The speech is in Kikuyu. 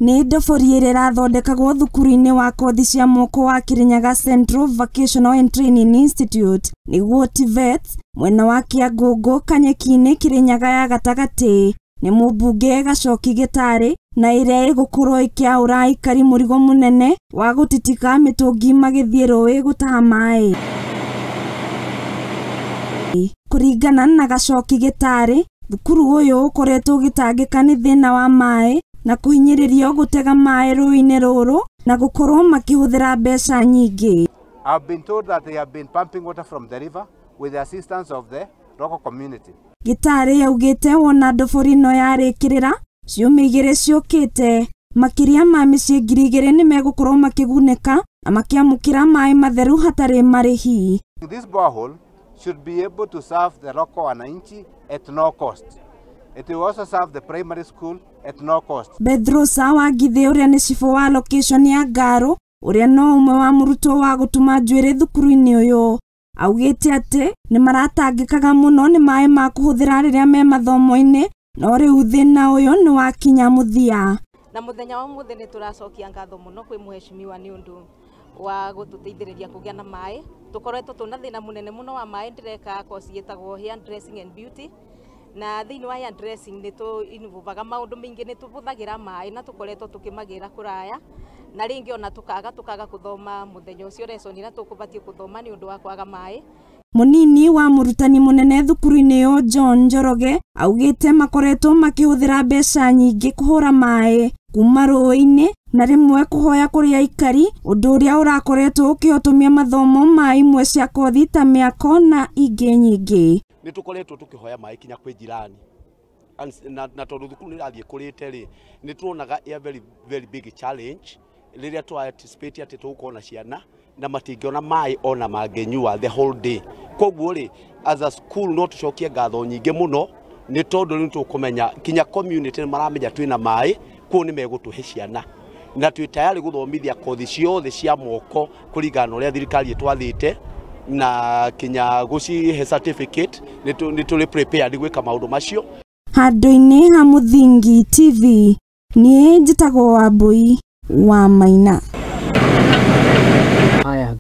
Nĩ ndobori ĩrĩa ĩrathondekagwo thukuru-inĩ wa kothi cia moko wa Kirinyaga Central Vocational and Training Institute nĩguo TVET mwena wa Kĩangũngũ Kanyeki-inĩ Kirinyaga ya gatagatĩ nĩ mũmbunge Gachoki Gĩtarĩ na ĩrĩa ĩgũkorwo ĩkĩaũra aikari mũrigo mũnene wa gũtitika mĩtũngi magĩthiĩ rũĩ gũtaha maĩ. Kũringana na Gachoki Gĩtarĩ, thukuru ũyũ ũkoretwo ũgĩtangĩka nĩ thĩna wa maĩ na kũhinyĩrĩrio gũtega maĩ rũĩ-inĩ rũrũ na gũkorwo makĩhũthĩra mbeca nyingĩ. I've been told that they have been pumping water from the river with the assistance of the local community. Gĩtarĩ augĩte wona ndobori ĩno yarĩkĩrĩra ciumia igĩrĩ ciũkĩte makĩria ma mĩciĩ 2000 nĩmegũkorwo makĩgunĩka na makĩamũkĩra maĩ matheru hatarĩ marĩhi. This borehole should be able to serve the local wananchi at no cost. It will also serve the primary school at no cost. Bedrosa Wangithĩ ũrĩa nĩ cibũ wa location ya Ngaro ũrĩa no ũmwe wa mũrutwo wa gũtuma njuĩrĩ thukuru-inĩ ũyũ augĩte atĩ nĩ maratangĩkaga mũno nĩ maĩ ma kũhũthĩra rĩrĩa me mathomo-inĩ no rĩu thĩna ũyũ nĩ wakinya mũthia. Na mũthenya wa ũmũthĩ nĩ tũracokia ngatho mũno kwĩ mũheshimiwa nĩ ũndũ wa gũtũteithĩrĩria kũgĩa na maĩ. Tũkoretwo twĩna thĩna mũnene mũno wa maĩ. Ndĩreka kosi ĩtagwo hair dressing and beauty, na thĩinĩ wa hair dressing nĩ tũ-involvaga maũndũ maingĩ, nĩ tũhũthagĩra maĩ na tũkoretwo tũkĩmagĩra kũraya na rĩngĩ ona tũkaga gũthoma mũthenya ũcio lesson ĩrĩa tũkũbatiĩ gũthoma nĩ ũndũ wa kwaga maĩ. Mũnini wa mũrutani mũnene thukuru-inĩ ũyũ John Njoroge augĩte makoretwo makĩhũthĩra mbeca nyingĩ kũhũra maĩ kuma rũĩ-inĩ na rĩmwe kũhoya kũrĩ aikari, ũndũ ũrĩa ũrakoretwo ũkĩhotomia mathomo ma imwe cia kothi ta mĩako na ingĩ nyingĩ. Nĩ tũkoretwo tũkĩhoya maĩ kinya kwĩ jirani na tondũ thukuru nĩ ĩrathiĩ kũrĩte rĩ, nĩ tuonaga a very very big challenge rĩrĩa twa anticipate atĩ tũgũkorwo na ciana na matingĩona maĩ ona mangĩnyua the whole day. Koguo rĩ, as a school no tũcokie ngatho nyingĩ mũno nĩ tondũ nĩ tũkũmenya kinya community nĩ maramenya twĩna maĩ, kuo nĩ megũtũhe ciana na twĩ tayari gũthomithia kothi ciothe cia moko kũringana na ũrĩa thirikari ĩtwathĩte na kinya gũcihe certificate nĩ tũrĩ prepared gwĩka maũndũ macio. Handũ-inĩ ha Mũthingi TV, niĩ njĩtagwo Wambui wa Maina. Haya.